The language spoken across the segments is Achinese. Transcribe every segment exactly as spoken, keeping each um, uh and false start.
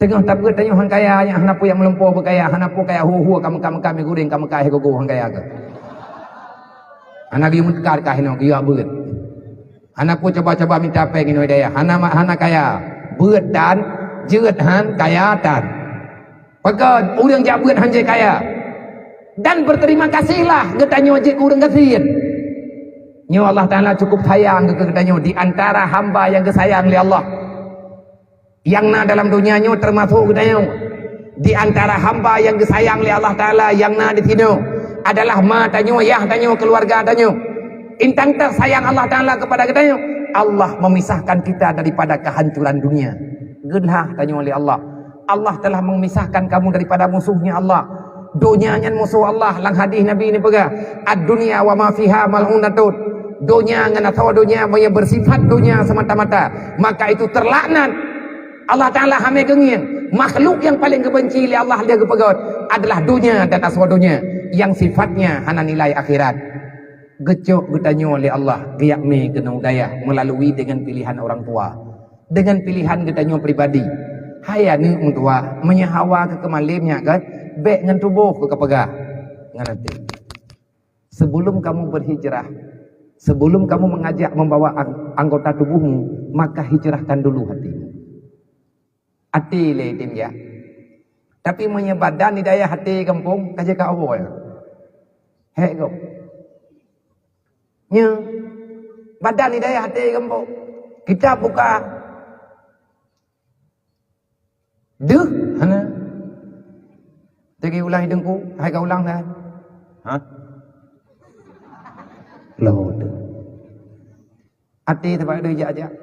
Singoh tabeuet tanyoe han kaya, nyan hana peue nyang meulumpoe beukaya, hana peue kaya hu-hu ka Mekah-Mekah mi guring ka Mekah gogo han kaya keu. Hana geuyue meukat ka hinoe geuyue beuet. Hana peue cuba-cuba mita péng inoe daya, hana ma-, hana kaya. Beuet tan, jeuet han, kaya tan. Pakon ureuëng jak beuet han jeuet kaya. Dan berterima kasihlah geutanyoe jeuet keu ureuëng gasien. Nyoe Allah Taala cukup sayang keu geutanyoe di antara hamba nyang geusayang lé Allah. Nyang na dalam donya nyoe teumasok geutanyoe. Di antara hamba nyang geusayang lé Allah Taala nyang na di sinoe adalah ma tanyoe, yah tanyoe, keuluwarga tanyoe. Intang that sayang Allah Taala keupada geutanyoe, Allah memisahkan kita daripada kehancuran dunia. Geulhah tanyoe lé Allah. Allah telah memisahkan kamu daripada musuhnya Allah. Donya nyan musoh Allah, lam hadis Nabi neupeugah, "Ad-dunya wa ma fiha mal'unatun." Donya ngon asoe donya meunyoe beusifat donya semata-mata, maka itu terlaknat. Allah Taala hana geungieng. Makhluk nyang paleng geubenci lé Allah lheueh geupeugét adalah donya dan asoe donya nyang sifatnya hana nilai akhirat. Geucok geutanyoe lé Allah geujak mé keunoe dayah meulalu dengan pilihan orang tua. Dengan pilihan geutanyoe pribadi. Hai aneuëk meutuah, meunyoe hawa keu keumalem nyak kan, bék ngon tuboh keu kapeugah. Ngon até. Sebelum kamu berhijrah, sebelum kamu mengajak membawa ang-, anggota tubuhmu, maka hijrahkan dulu hatimu. Até lé item jak. Tapi meunyoe badan di dayah até gampông, ka jeuet ka oboh ya. Hék gob. Nyoe, badan di dayah até gampông. Kita buka deuh, hana. Teugi ulang idengku, hai ka ulang dah. Ha? Loh, deuh. Até teubak deuh jak-jak.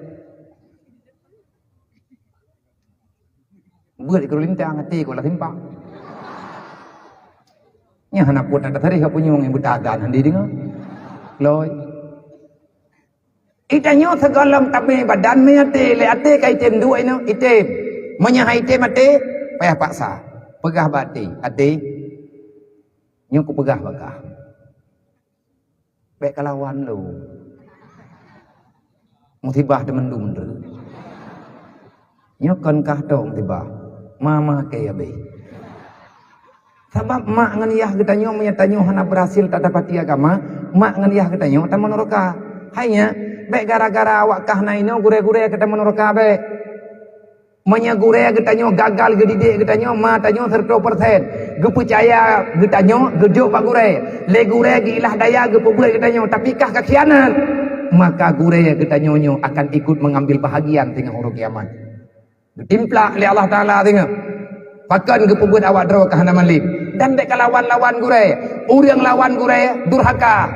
Buet keu lintang até keu lah simpang. Nyan hana pun ada tarikh apa nyueng yang beuta dan handi dengar. Loi. Itanyoe sigohlom tamé badan mé até, lé até ka item duek inoe, item. Meunyoe hai item até, payah paksa. Peugah bak até, "Até, nyoe kupeugah bak kah." Bék kalawan lôn. Musibah teumandum treuk. Nyoe kon kah tong musibah. Mama ke ya be. Sabab mak ngon yah geutanyoe meunyoe tanyoe hana berhasil tadapati agama, mak ngon yah geutanyoe tamong neuraka. Hai nyak, bék gara-gara awak kah na inoe gurée-gurée keu tamong neuraka bék. Meunyoe gurée geutanyoe gagal geudidik geutanyoe, ma tanyoe seratus persen geupeucaya geutanyoe geujok bak gurée, lé gurée geuilah daya geupeubuet geutanyoe, tapi kah ka khianat, maka gurée geutanyoe nyoe akan ikut mengambil bahagian teungoh uroe kiamat. Geutimplak lé Allah Taala teungoh. Pakon geupeubuet awak droe ka hana malem. Dan bék kalawan-lawan gurée. Ureuëng lawan gurée durhaka.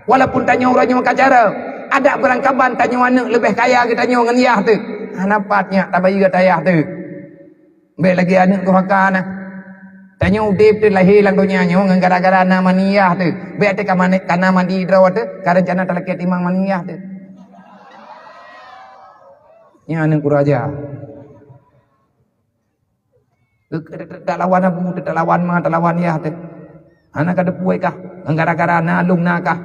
Walaupun tanyoe uroe nyoe ka cara, adak beurangkaban tanyoe aneuëk leubeh kaya geutanyoe ngon yah teuh. Hana pat nyak tabayeue tayah teuh. Bék lagée aneuëk durhaka na. Tanyoe udeb teuh lahé lam donya nyoe ngon gara-gara na mani yah teuh. Bék teuh ka mani, ka na mani droe teuh, ka reuncana talakée timang mani yah teuh. Nyan aneuëk kuraja. Teutalawan abu, teutalawan ma, talawan yah teuh. Hana ka teupeue kah, ngon gara-gara na lôn na kah.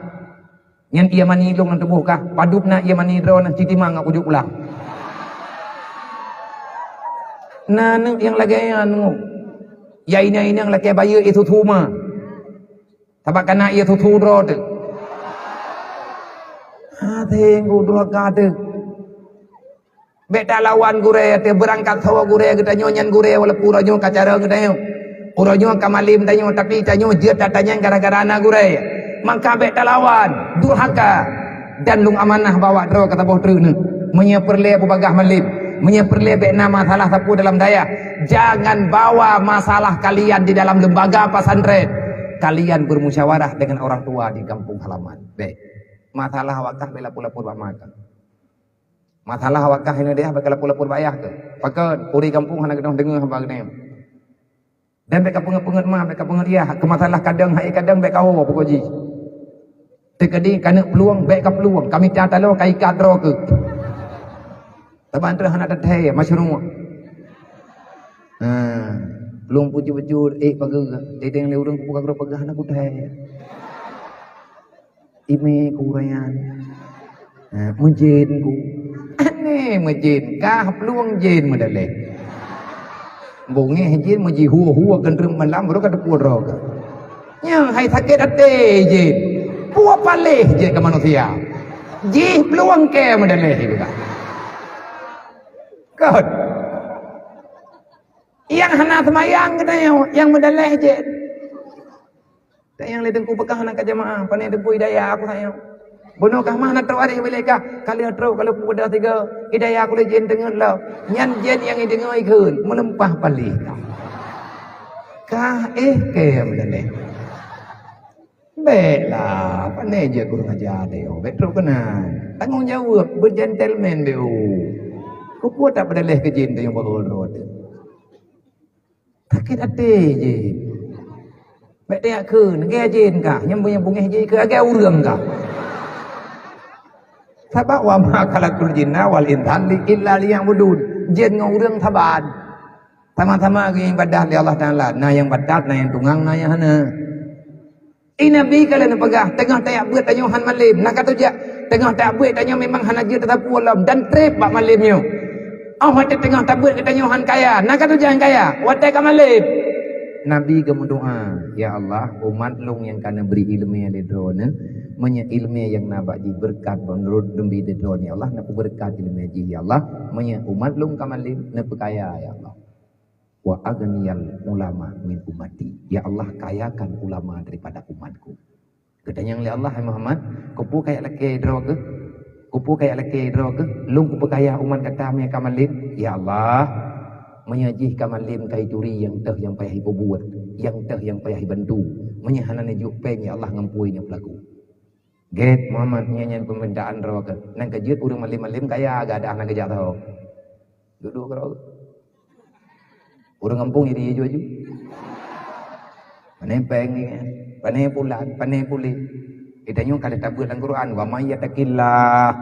Nyan ié mani lôn lam tuboh kah, padub na ié mani droe na, ci timang ngon kujok pulang. Na aneuëk nyang lagée nyan nyoe. Ya inong-inong lakée bayeue ié susu ma. Sabab ka na ié susu droe teuh. Hase ngon droe ka teuh. Bék talawan gurée teuh, beurangkat saboh gurée geutanyoe nyan gurée walaupun uroe nyoe ka cara geutanyoe. Uroe nyoe ka malem tanyoe, tapi tanyoe jeuet that nyan gara-gara na gurée. Maka bék talawan, durhaka. Dan lôn amanah bak awak droe keu saboh treuk neuh. Meunyoe peureulée beubagaih malem, meunyoe peureulée bék na masalah sapeue dalam dayah, jangan bawa masalah kalian di dalam lembaga pesantren. Kalian bermusyawarah dengan orang tua di kampung halaman. Bék. Masalah awak kah bék lapor-lapor bak ma kah. Masalah awak kah inoe dayah bék lapor-lapor bak yah kah. Pakon, ureuëng gampông hana keudong deungoe haba geutanyoe. Dan bék ka peungeut-peungeut ma, bék ka peungeut yah, keu masalah kadang hai kadang bék ka woe pokok jih. Teukeudi ka neuk peulueng, bék ka peulueng, ka mita taloe ka ikat droe keuh. Saban treuk hana teuthée masyruek. Ha, peulueng pujut-pujut ék pageue, dideng lé ureuëng kupeugah droe peugah hana kuthée. Ime ku ureuëng nyan. Ha, meujen ku. Aneh meujen, kah peulueng jen meudaleh. Bungéh jin meujihue-hue keuntreueng malam baru ka teupeu droe ka. Nyan hai sakét até jin. Peue paléh jeuet keu manusia. Jih plueng kée meudaleh juga. Kot. Nyang hana seumayang geutanyoe, nyang meudaleh jeuet. Tak nyang lé teungku peugah na ka jamaah, pane teupeu hidayah aku sayang. Bunoe kah mah na trok aré bilé kah, ka lheueh trok ka lheueh peugah tiga, hidayah aku lé jén teungeut lom. Nyan jén nyang ideungoe ikheun, meuleumpah paléh kah. Kah éh kém lé. Bék lah, pane jeuet kureueng aja deh, oh, bék trok keunan. Tanggong jaweueb, beugentleman deh, oh. Keupeue tak peudaleh keu jén teuh nyang bahul rot. Sakét até jih. Bék tajak kheun, lagèe jén kah, nyang beungéh jih keu lagèe ureueng kah. Sabab wa ma khalaqtul jinna wal insa li-, illa liya'budun. Jén ngon ureueng saban. Sama-sama geuibadah lé Allah Taala. Na nyang batat, na nyang tungang, na nyang hana. Di Nabi ka lheueh neupeugah, teungoh tajak beuet tanyoe han malém, na ka tujak. Teungoh tajak beuet tanyoe memang hana jeuet teusapeue lom dan trép bak malém nyoe. Óh watèe teungoh tabeuet geutanyoe han kaya, na ka tujak han kaya, watèe ka malém. Nabi geumeudoa, "Ya Allah, umat lôn nyang ka neubri ileumèe lé Droeneuh, meunyoe ileumèe nyang na bak jih beureukat meunurot neubri lé Droeneuh, ya Allah, neupeubeureukat ileumèe jih, ya Allah. Meunyoe umat lôn ka malém, neupeukaya, ya Allah." "Wa aghniyal ulama min ummati." Ya Allah, kayakan ulama daripada umatku. Geutanyong lé Allah, "Hai Muhammad, keupeue kajak lakèe droe keuh? Keupeue kajak lakèe droe keuh? Lôn kupeukaya umat gata meunyoe ka malém." "Ya Allah, meunyoe jih ka malém ka ituri nyang teuh nyang payah ipeubuet, nyang teuh nyang payah ibantu. Meunyoe hana neujok péng, ya Allah, ngon peue neujok peulaku." Gét Muhammad, nyan, nyan peumintaan droe keuh. Nyan ka jeuet ureueng malém-malém kaya, gadôh na geujak tho. Duek-duek keudroe. Ureueng gampông jadi aju-aju. Pane péng ni, pane pulan, pane puléh. Geutanyoe ka lheueh tabeuet lam Quran, "Wa may yattaqillah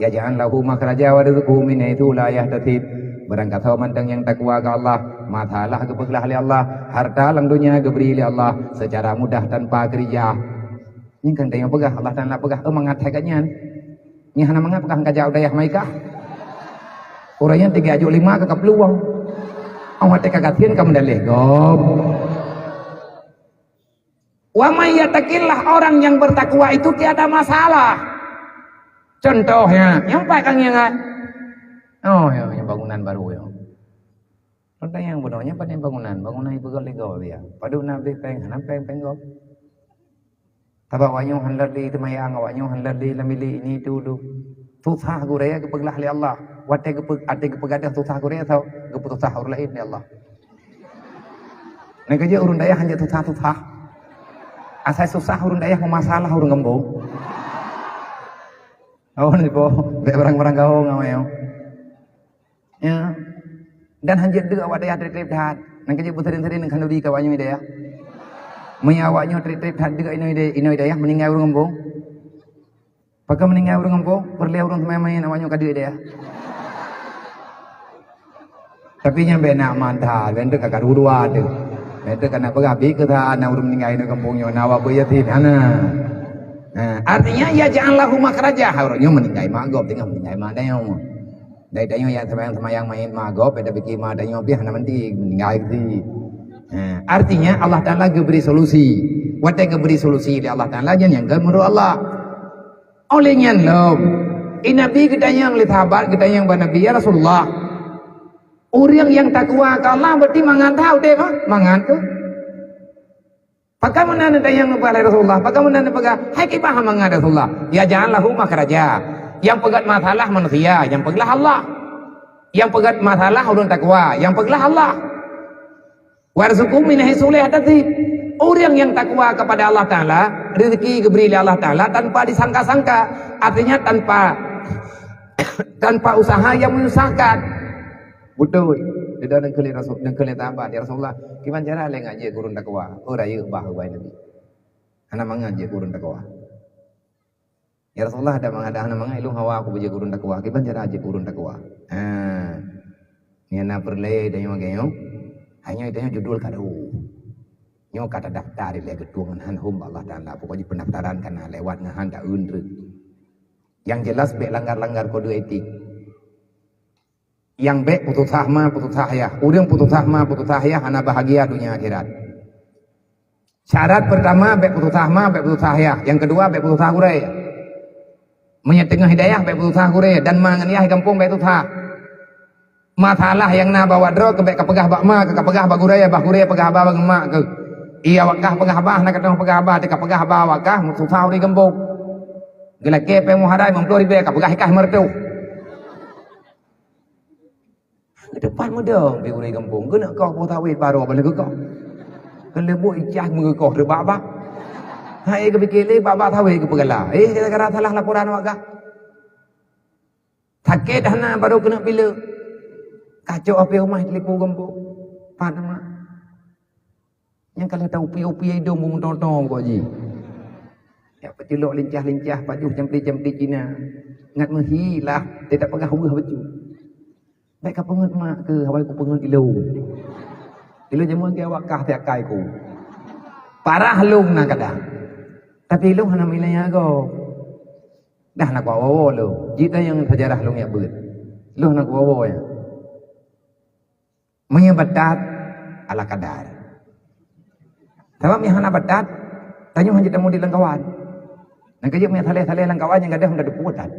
yaj'al lahu makhraja wa yarzuqhu min haitsu la yahtasib." Barang gasoe mantong nyang takwa keu Allah, masalah geupeuglah lé Allah, harta lam donya geubri lé Allah seucara mudah tanpa keurija. Nyan kan tanyoe peugah, Allah Taala peugah, "Eh, mangat hai gobnyan." Nyan hana mangat peugah, "Ka jak u dayah Maikah." Ureueng nyan tinggai ajuk lima ka kaplueng. Awak teuka gasien ka meudaleh gob. Wa may yattaqillah, orang yang bertakwa itu tiada masalah. Contohnya, nyang pat ka ngieng nyan. Oh, ya, nyang bangunan baru ya. Contoh nyang bunoe nyan pane bangunan, bangunan ipeugöt lé gob ya. Padub na abéh péng, hana péng, péng gob. Sabab awak nyoe han lheueh lé teumayang, awak nyoe han lheueh lé lam bilék ini itu, itu. Susah gurée geupeuglah lé Allah. Watée geupeu-, até geupeugadôh susah gurée, so, geupeususah ureueng laén lé Allah. Nyan keuh jeuet ureueng dayah hanjeuet susah-susah. Asai susah ureueng dayah meumasalah ureueng gampông. Oh, ni po, bèk barang-barang gaho ngon awak nyoe. Ya. Dan hanjeuet deuk awak dayah trép-trép that. Nyan keuh jeuet beuseuring-seuring ngon khanuri keu awak nyoe dayah. Meunyoe awak nyoe trép-trép that deuk inoe dayah, inoe dayah meuninggai ureueng gampông. Pakon meuninggai ureueng gampông, peureulèe ureueng teumanyong awak nyoe ka deuk dayah. Tapi nyan bèk na mantah, bèk teuka karu dua tu. Bèk teuka na peugah bit keu that na ureueng meuninggai inoe gampông nyoe, na awak beuet yatim, hana. Nah, artinya, yaj'al lahu makhraja, ureueng nyoe meuninggai mak gob, teungoh meuninggai mak tanyoe. Dari tanyoe nyang seumayang-seumayang manyét mak gob, bèk tapike mak tanyoe pih hana mandi, meuninggai keuti. Ha, artinya Allah Taala geubri solusi. Watée geubri solusi lé Allah Taala, nyan nyang keu meunurot Allah. Oleh nyan lom, i Nabi geutanyong lé sahabat, geutanyong bak Nabi, "Ya Rasulullah, ureueng nyang takwa keu Allah berarti mangat that udép, ha? Mangat tu." Pakon meunan neutanyong neupeugah lé Rasulullah? Pakon meunan neupeugah, "Hai kiban mangat Rasulullah?" "Yaj'al lahu makhraja." Nyang peugöt masalah manusia, nyang peuglah Allah. Nyang peugöt masalah ureueng takwa, nyang peuglah Allah. "Warzuqhu min haitsu la yahtasib." Ureueng nyang takwa kepada Allah Taala, rezeki geubri lé Allah Taala tanpa disangka-sangka, artinya tanpa, tanpa usaha yang menyusahkan. Beutôi. Deungon kheun lé Rasul, deungon kheun lé sahabat, "Ya Rasulullah, kiban cara lé ngat jeuet keu ureueng takwa?" Oh, rayeuk bah ubai Nabi. Hana mangat jeuet keu ureueng takwa. "Ya Rasulullah, ada mangat, ada hana mangat, ilôn hawa aku beujeuet keu ureueng takwa. Kiban cara jeuet keu ureueng takwa?" Ha. Nyan na peureulèe tanyoe lagèe nyoe. Hai nyoe tanyoe judul kado. Nyoe ka tadaftar ilèe geutueng ngon han hom bak Allah Taala. Pokoknya pendaftaran ka na lewat ngon han taeun treuk. Yang jelas bèk langgar-langgar kode etik. Nyang bék peususah ma, peususah yah. Ureuëng peususah ma, peususah yah hana bahagia donya akhirat. Syarat peurtama bék peususah ma, bék peususah yah. Nyang keudua bék peususah gurée. Meunyoe teungoh hidayah bék peususah gurée dan ma ngon yah gampông bék susah. Masalah nyang na bak droe keuh bék kapeugah bak ma keuh, kapeugah bak gurée, bah gurée peugah haba bak mak keuh. Iya awak kah peugah haba, na keudroe peugah haba, teuka peugah haba awak kah, susah ureuëng gampông. Geulakée péng muhadai meuploh ribée, kapeugah ikah meureutoh. Geuteupah meudong di ureuëng gampông, keuneuk koh boh sawét barô bak leukoh. Keuleubuk icah meugeukoh teubak-bak. Hai geupike lé bak-bak sawét geupeugala. Eh, gara-gara salah laporan awak kah. Sakét hana barô keuneuk pileuk. Kacok api rumah di likôt gampông. Pat mak. Nyang ka lheueh ta-upi-upi idong beumeutong-tong kok jih. Yak peuculok lincah-lincah pajoh campli-campli Cina. Ngat meuhi lah, teutab peugah weueh bacut. Bék kapeungeut mak keuh, hawai kupeungeut ilong. Ilong jameun keu awak kah tiakai ku. Parah lôn na kadang. Tapi ilong hana meunilai agoe. Dah na kuwoe-woe lôn. Jitanyong seujarah lôn yak beuet. Lôn na kuwoe-woe nyan. Meunyoe batat, ala kadar. Sabab nyang hana batat, tanyoe hana jeuet tamudik lam kawan. Nyang ka jeuet meunyoe saleh-saleh lam kawan nyang gadôh hana teupeue that.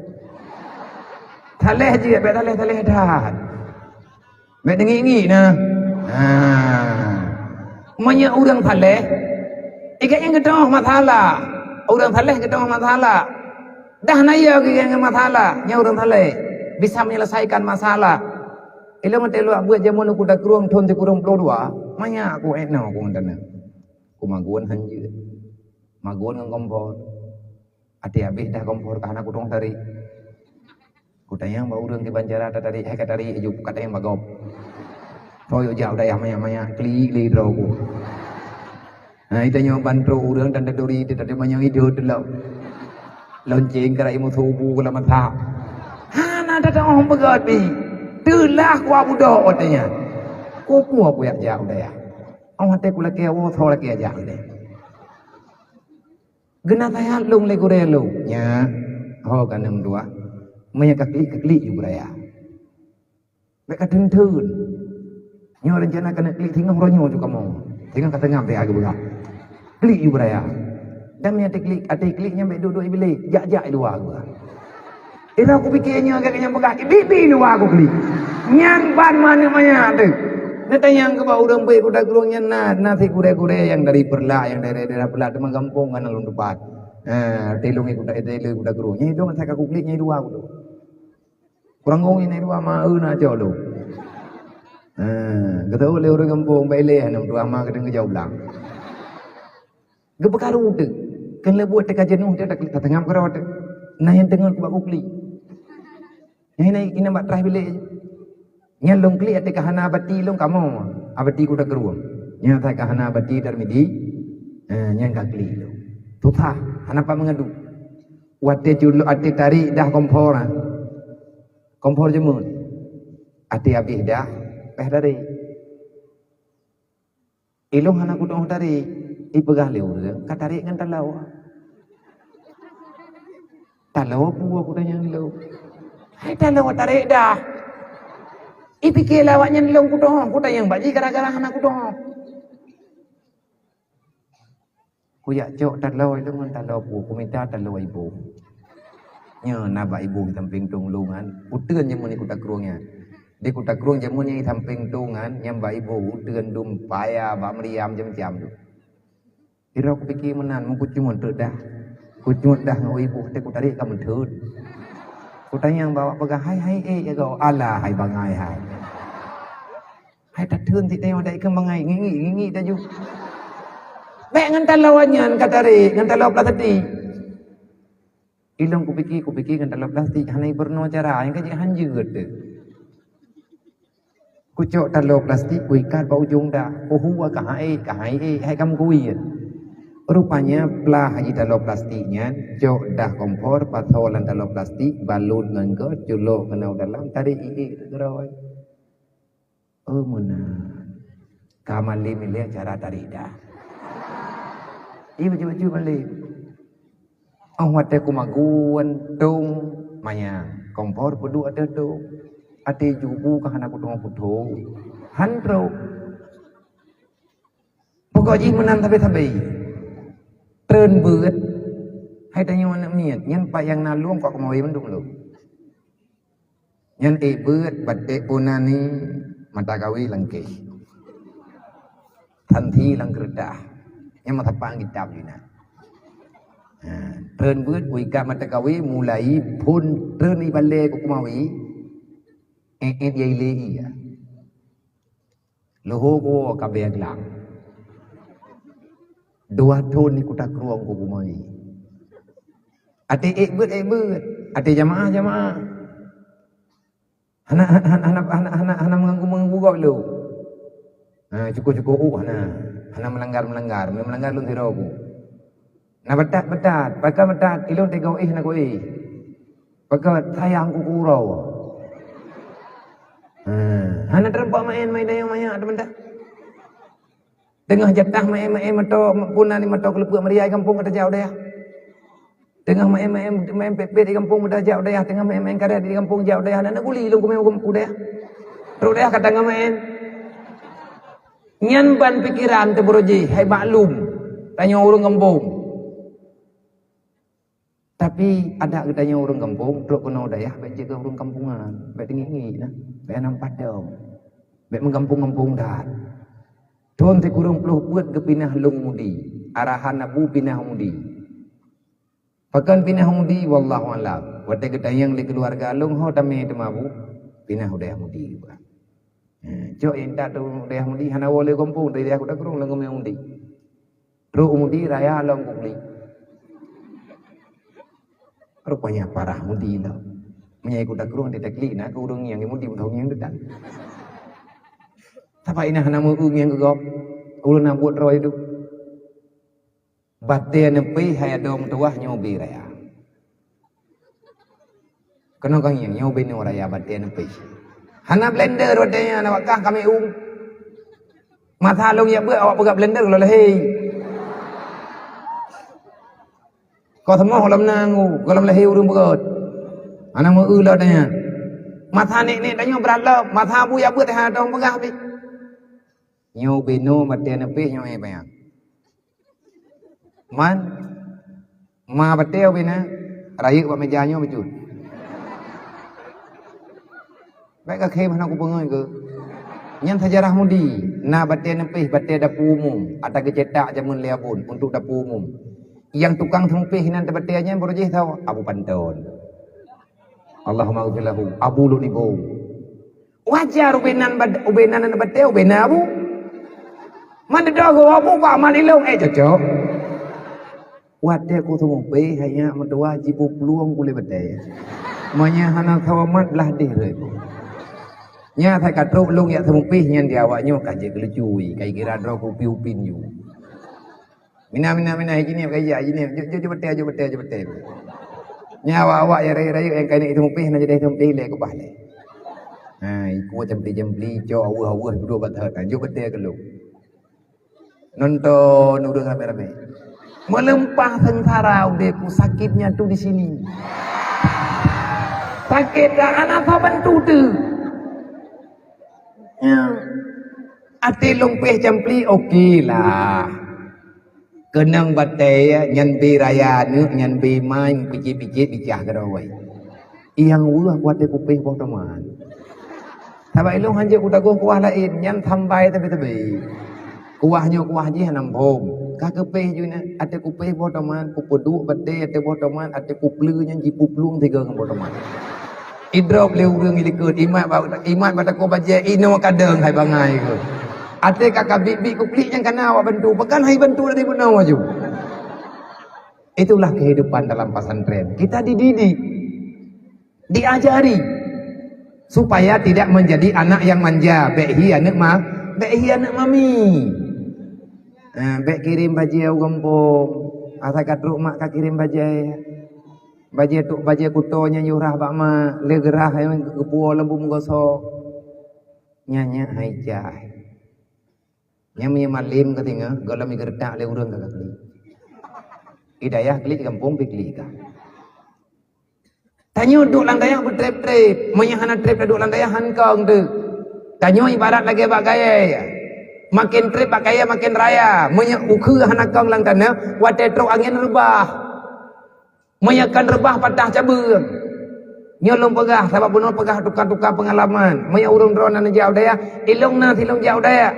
Saleh jeuet, bék saleh-saleh that. Bék deungi-deungi na. Ha. Meunyoe ureuëng saleh, ikat nyang geutanyoe masalah. Ureuëng saleh geutanyoe masalah. Dah na ya geutanyoe masalah, nyoe ureuëng saleh. Bisa menyelesaikan masalah. Ilong até luwah buet jameun u Kuta Krueng thon sikureueng ploh dua, manyak ku ék noe ku ngon taneuh. Ku magun han jeuet. Magun ngon kompor. Até habéh dah kompor ka hana kutueng tarék. Kutanyong bak ureuëng kiban cara tatarék, hai ka tarék aju, katanyong bak gob. Toyok jak u dayah manyak-manyak, klik lé droe ku. Nah, itanyoe ban trok ureuëng dan taturi, tatarék manyang idot lom. Lonceng karai musoh bu keu lam mata. Hana tataoh beugöt pih. Teulah kuak budok watée nyan. Kupu aku yak jak u dayah. Ong watée kulakée woe, soe lakée jak u dayah. Geunaseuhat lôn lé gurée lôn. Nyan, ho ka nem dua. Meunyoe ka klik, ka klik ju beuraya. Bék ka theun-theun. Nyoe reuncana keuneuk klik singoh uroe nyoe ju kamoe. Singoh ka teungoh pih geupeugah. Klik ju beuraya. Dan meunyoe até klik, até klik nyan bék duek-duek iblih, jak-jak i luwa geupeugah. Ira kupike nyoe gata nyang peugah, ibi-bi i luwa kuklik. Nyan ban manök manyak teuh. Neutanyong keu bak ureuëng beuet Kuta Krueng nyan na, na si gurée-gurée nyang dari Peureulak, nyang dari daerah Peureulak teuma gampông ka na lôn teupat. Ha, tilông i Kuta, tilông i Kuta Krueng. Nyan idong asai ka kuklik nyan i luwa kudu. Kurang gong ini dua ma eu na cok lu. Ha, geuteu lé ureuëng gampông bai lé hana dua ma geudeng geujaweueb lang. Geupeukaru teuk. Keuneuk buet teuka jeunôh teuh, tatangap keudroe teuh. Nah nyang teungeut bak kuklik. Nyang hina, hina bak traih bilék. Nyan lôn klik até ka hana abati lôn kamoe. Abati Kuta Krueng. Nyan asai ka hana abati Darmidi. Eh, nyan ka klik lôn. Susah, hana pat meungadu. Watée culok até tarék dah kompor, ah. Kompor jeumeuet. Até habéh dah, peh tarék. Ilông hana kudoh tarék, ipeugah lé ureuëng ka tarék ngon taloe. Taloe peue kutanyong ilông? Hai taloe tarék dah. Ipike lé awaknyan ilông kudoh, kutanyong bak jih gara-gara hana kudoh. Kujak cok taloe ilông ngon taloe peue, kumita taloe iboh. Nyoe na bak iboh di sampéng tông lông nyan, uteuen nyang meunan Kuta Krueng nyan. Di Kuta Krueng jameun nyang sampéng tông nyan, nyang bak iboh uteuen dum paya bak meriam macam-macam tu. Ira kupike meunan, meukucungeut teuk dah. Kucungeut dah ngon iboh, teuh kutarék ka meutheun. Kutanyong bak awak peugah, "Hai, hai, ék jagoe, alah hai bangai hai." Hai tatheun sit tanyoe dai keu bangai, ngingik-ngingik taju. Bék ngon taloe nyan ka tarék, ngon taloe plastik. Ilông kupike, kupike ngon taloe plastik, hana ipeureunoe cara, nyang ka jih han jeuet teuh. Kucok taloe plastik, kuikat bak ujong dah. Kuhu ka hai, ka hai, hai kam kuwir. Rupanya plah jih taloe plastik nyan, cok dah kompor, pasoe lam taloe plastik, balot ngon goh, culok keunoe dalam, tarék iék keudroe. Oh, meunan. Ka malém ilée cara tarék dah. Iya, bacut-bacut malém. Oh, watée kumagun tông manyang, kompor peuduek ateueh tông. Até jubu ka hana kuteumé putôh. Han trok. Pokok jih meunan sabe-sabe. Treun beuet. Hai tanyoe aneuk miet, nyan pat nyang na lôn kok keumawe mandum lôn. Nyan ék beuet, baték pun na ni, mata kawe langkéh. Tanti lam keureutah. Nyan masa pang kitab jih na. Ha, treun beuet, ku ikat mata kawe, mulai phon treun ibalée ku keumawe, ék-ék ya ilée iya. Leuho ku ka bée glang. Dua thon ni kutakrueng ku keumawe. Até ék beuet, ék beuet. Até jamaah, jamaah. Hana, hana, hana, hana, hana, hana meuganggu-meuganggu gob lom. Ha, cukup-cukup uh hana. Hana meulanggar-meulanggar. Meulanggar lôn sidroe ku. Na beutat-beutat. Pakon beutat? Ilôn tiga éh na kuéh. Pakon sayang ku keu uroe. Ha, hana teureumpok maén, maén dayang manyak teumanta. Teungoh jatah maén-maén moto, pun na ni moto keuleupeuek meuria di gampông ka tajak u dayah. Teungoh maén-maén, maén pet-pet di gampông ka tajak u dayah, teungoh maén-maén karet di gampông jak u dayah, na guli lôn kumé u dayah. Trok dayah ka teungoh maén. Nyan ban pikeran teuh baroe jih, hai maklum. Tanyoe ureuëng gampông. Tapi adak geutanyoe ureuëng gampông, trok keunoe dayah, bék jeuet keu ureuëng kampungan, bék teungiek-ngiek nah, bék hana meupadong, bék meugampông-gampông that. Thon sikureueng ploh peuet geupinah lôn u Mudi, arahan Abu pinah u Mudi. Pakon pinah u Mudi, wallahu alam. Watée geutanyong lé keuluwarga lôn, ho tamé teuma Abu, pinah u dayah Mudi. Cok intat u dayah Mudi, hana woe lé gampông, dari dayah Kuta Krueng lôn geumé u Mudi. Trok u Mudi raya lom kuklik. Rupanya parah Mudi lom. Meunyoe Kuta Krueng di taklik na keu ureuëng nyang di Mudi meuthong nyang deungon. Saba inah hana meu-eu nyang geugob. Ulôn na buet droe itu. Batée neupéh hai adoe meutuwah nyoe ubé raya. Keunoe ka ngieng, nyoe ubé nyoe raya batée neupéh. Hana blender watée nyan, awak kah kami ung. Masa lôn jak beuet awak peugah blender goh lom lahé. Kok seumoh goh lom na ngu, goh lom lahé ureuëng beurot. Hana meu-eu lom watée nyan. Masa nek-nek tanyoe brat lom, masa bu jak beuet hana tong peugah pih. Nyoe ubé nyoe batée neupéh nyoe éh payah. Man, ma batée ubé na, rayeuk bak meja nyoe bacut. Bék ka khem hana kupeungét keu. Nyan sejarah Mudi, na batée neupéh, batée dapur umum, ata geucetak jameun lé abon untuk dapur umum. Nyang tukang seumeupéh inan teubatée nyan baroe jih tho, Abu Panton. Allahumma ghfir lahu, Abu Lôn Ibong. Wajar ubé nan bad-, ubé nan, nan batée, ubé nan Abu. Man deudoe geuh Abu bak man ilong, eh, cocok. Watée ku seumeupéh, hai nyak meutuwah jipuplueng kulét batée. Meunyoe hana seumat blah deh rot. Nyan asai ka trok lôn jak seumeupéh nyan di awak nyoe ka jeuet keu lucu, ka jikira droe kupi upin ju. Mina, mina, mina, hai jinieb, hai jinieb, jok, jok, jok batée, jok batée, jok batée. Nyan awak-awak nyang rayeuk-rayeuk nyang keuneuk seumeupéh, na jadeh seumeupéh lé keubah lé. Ha, ikue cempli-cempli, cok aweueh-aweueh, dudoe bak that, ha, jok batée keu lôn. Nonton ureuëng ramé-ramé. Meuleumpah seungsara udeb ku, sakitnya tu di sini. Sakét dah, hana soe bantu teuh. Ya. Até lôn péh cempli, oke lah. Keunong batée nyan bé raya aneuk, nyan bé main picit-picit bicah keudawai. Nyang weueh watée kupéh boh tomat. Sabab ilôn hanjeuet kutagong kuah laén, nyan sambai sabe-sabe. Kuah nyoe kuah jih hana muphom. Ka keupéh ju nyan, até kupéh boh tomat, kupeuduek batée até boh tomat, até kupleue nyan jipuplueng sigoe ngon boh tomat. Idrop lé ureuëng ilikot, imat ba, imat bak takue bajée, inoe kadeueng hai bangai keuh. Até ka kabit-bit kuklik nyang kana awak bantu, pakon hai bantu dari bunoe aju. Itulah kehidupan dalam pesantren. Kita dididik, diajari supaya tidak menjadi anak yang manja, bék hi aneuk ma, bék hi aneuk mami. Ha, bék kirém bajée u gampông. Asai ka trok mak ka kirém bajée. Bajée tu, bajée kuto nyang yue rhah bak mak, lé geurhah nyang geupuwoe lam bumoe gosok. Nyan nyan hai jai. Nyang meunyoe malem ka singoh, gohlom geureutak lé ureuëng ka klik. Hidayah klik gampông pi klik ka. Tha Tanyoe duek lam dayah beutreb-treb, meunyoe hana treb taduek lam dayah han kong teuh. Tanyoe ibarat lagée bak kayée, maken treb bak kayée maken raya. Meunyoe ukeue hana kong lam tanoh, watée trok angén reubah. Meunyoe kon reubah patah cabeueng. Nyoe lôn peugah sabab bunoe peugah tuka-tuka peungalaman. Meunyoe ureuëng droe na neujak u dayah, ilong na silong jak u dayah.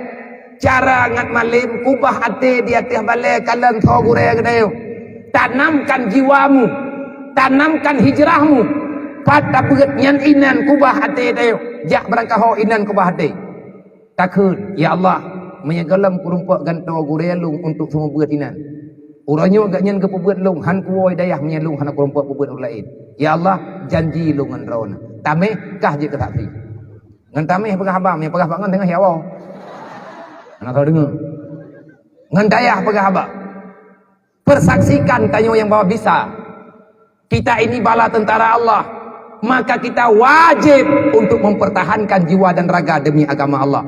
Cara ngat malem kubah até di ateueh balée kalon tho gurée geutanyoe. Tanamkan jiwamu, tanamkan hijrahmu. Pat tabeuet nyan inan kubah até tanyoe. Jak beurangkaho inan kubah até. Takheun, "Ya Allah, meunyoe gohlom kurumpok gantoe gurée lôn untuk seumeubeuet inan. Uroe nyoe gobnyan geupeubeuet lôn, han kuwoe dayah meunyoe lôn hana kurumpok peubeuet ureuëng laén. Ya Allah, janji lôn ngon droeneuh." Taméh kah jeuet keu saksi. Ngon taméh peugah haba, meunyoe peugah bak ngon teungoh ya Allah. Hana tau deungoe. Ngon dayah peugah haba. Persaksikan tanyoe nyang bahwa bisa. Kita ini bala tentara Allah, maka kita wajib untuk mempertahankan jiwa dan raga demi agama Allah.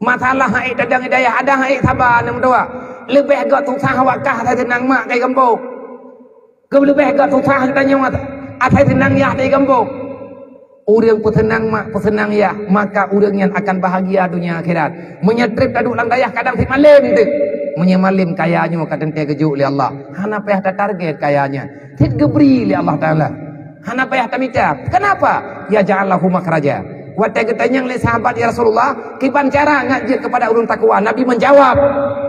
Masalah hai tadang hidayah ada hai saba nem dua. Lebih gak susah wakah saya senang mak kai gembok. Keu lebih gak susah tanyoe asai senang yah di gembok. Ureuëng peuseunang mak, peuseunang yah, maka ureuëng nyan akan bahagia dunia akhirat. Meunyoe treb taduek lam dayah kadang sit malem teuh. Meunyoe malem kaya nyoe ka teuntée geujok lé Allah. Hana payah tatarget kaya nyan. Sit geubri lé Allah Taala. Hana payah tamita. Kenapa? Ya ja'allahu makhraja. Watée geutanyong lé sahabat, "Ya Rasulullah, kiban cara ngat jeuet kepada ureuëng takwa?" Nabi menjawab,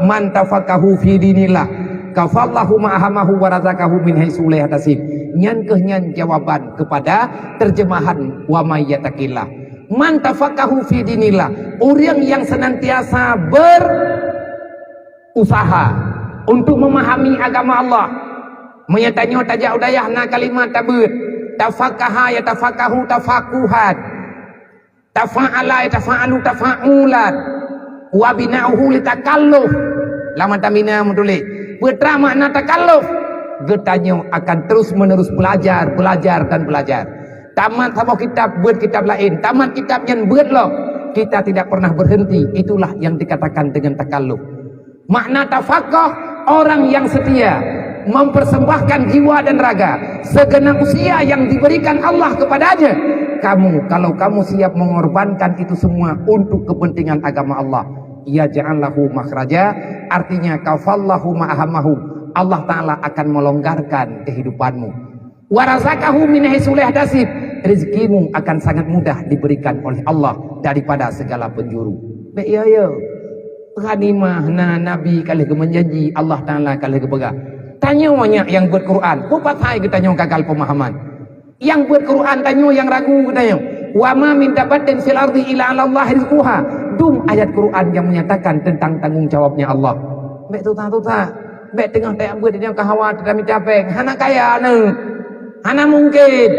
"Man tafaqahu fi dinillah, kafallahu ma ahamahu wa razaqahu min haitsu la yahtasib." Nyan keuh nyan jawaban kepada terjemahan wa may yattaqillah. Man tafaqahu fi dinillah, ureuëng yang senantiasa berusaha untuk memahami agama Allah. Meunyoe tanyoe tajak u dayah na kalimat tabeuet, tafaqaha yatafaqahu tafaquhan. Tafa'ala yatafa'alu tafa'ulan. Wa bina'uhu litakalluf. Lam matan bina meutuléh. Peue teuma makna takalluf? Geutanyoe akan terus-menerus belajar, belajar dan belajar. Tamat saboh kitab, beuet kitab laén. Tamat kitab nyan beuet lom. Kita tidak pernah berhenti. Itulah yang dikatakan dengan takalluf. Makna tafaqah, orang yang setia mempersembahkan jiwa dan raga, segenap usia yang diberikan Allah kepadanya. Kamu, kalau kamu siap mengorbankan itu semua untuk kepentingan agama Allah, ya ja'allahu makhraja, artinya kafallahu ma ahamahu. Allah Taala akan melonggarkan kehidupanmu. Wa razaqahu min haitsu la yahtasib, rezekimu akan sangat mudah diberikan oleh Allah daripada segala penjuru. Baik, ya, ya. Ghanimah na Nabi ka lheueh geumeunjanji, Allah Taala ka lheueh geupeugah. Tanyoe nyak nyang beuet Quran, peue pasai geutanyoe gagal pemahaman? Nyang beuet Quran tanyoe nyang ragu geutanyoe. Wa ma min dabbatin fil ardi illa 'alallahi rizquha. Dum ayat Quran yang menyatakan tentang tanggung jawabnya Allah. Baik tuta-tuta. Bék teungoh tajak beuet nyang ka hawa teuka mita péng. Hana kaya neuh. Hana mungken.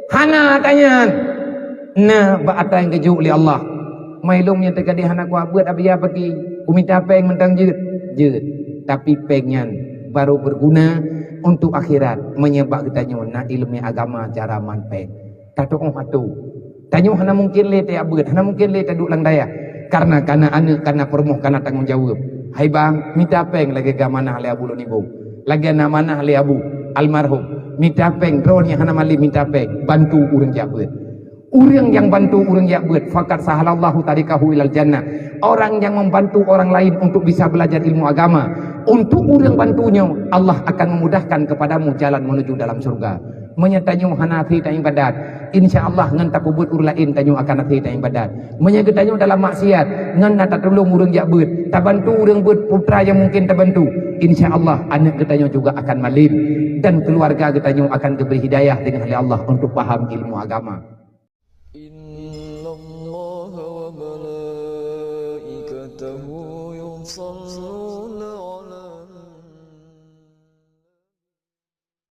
Hana tanyan. Na bak atra nyang geujok lé Allah. Mai lôn nyang teuka di hana kuat beuet abia paki. Kumita péng mantong jeuet. Jeuet. Tapi péng nyan baru berguna untuk akhirat meunyoe bak geutanyoe na ileumèe agama cara man péng. Tatu'oh atu. Tanyoe hana mungken lé tajak beuet, hana mungken lé taduek lam dayah. Karena kana aneuk, kana peurumoh, kana tanggong jaweueb. Hai bang, mita péng lagèe ka manah lé Abu Lôn Ibong. Lagèe na manah lé Abu almarhum. Mita péng, droeneuh hana malém mita péng, bantu ureueng jak beuet. Ureueng nyang bantu ureueng jak beuet, faqad sahhalallahu tariqahu ilal jannah. Orang yang membantu orang lain untuk bisa belajar ilmu agama, untuk ureueng bantu nyoe, Allah akan memudahkan kepadamu jalan menuju dalam surga. Meunyoe tanyoe hana até taibadat, insya Allah ngon tapeubuet ureueng laén tanyoe akan até taibadat. Meunyoe geutanyoe dalam maksiat, ngon na tatulông ureueng jak beuet, tabantu ureueng beuet putra nyang mungken tabantu, insya Allah aneuk geutanyoe juga akan malém dan keuluwarga geutanyoe akan geubri hidayah deungon lé Allah untuk paham ilmu agama. Innallaha wa malaikatahu yusalluna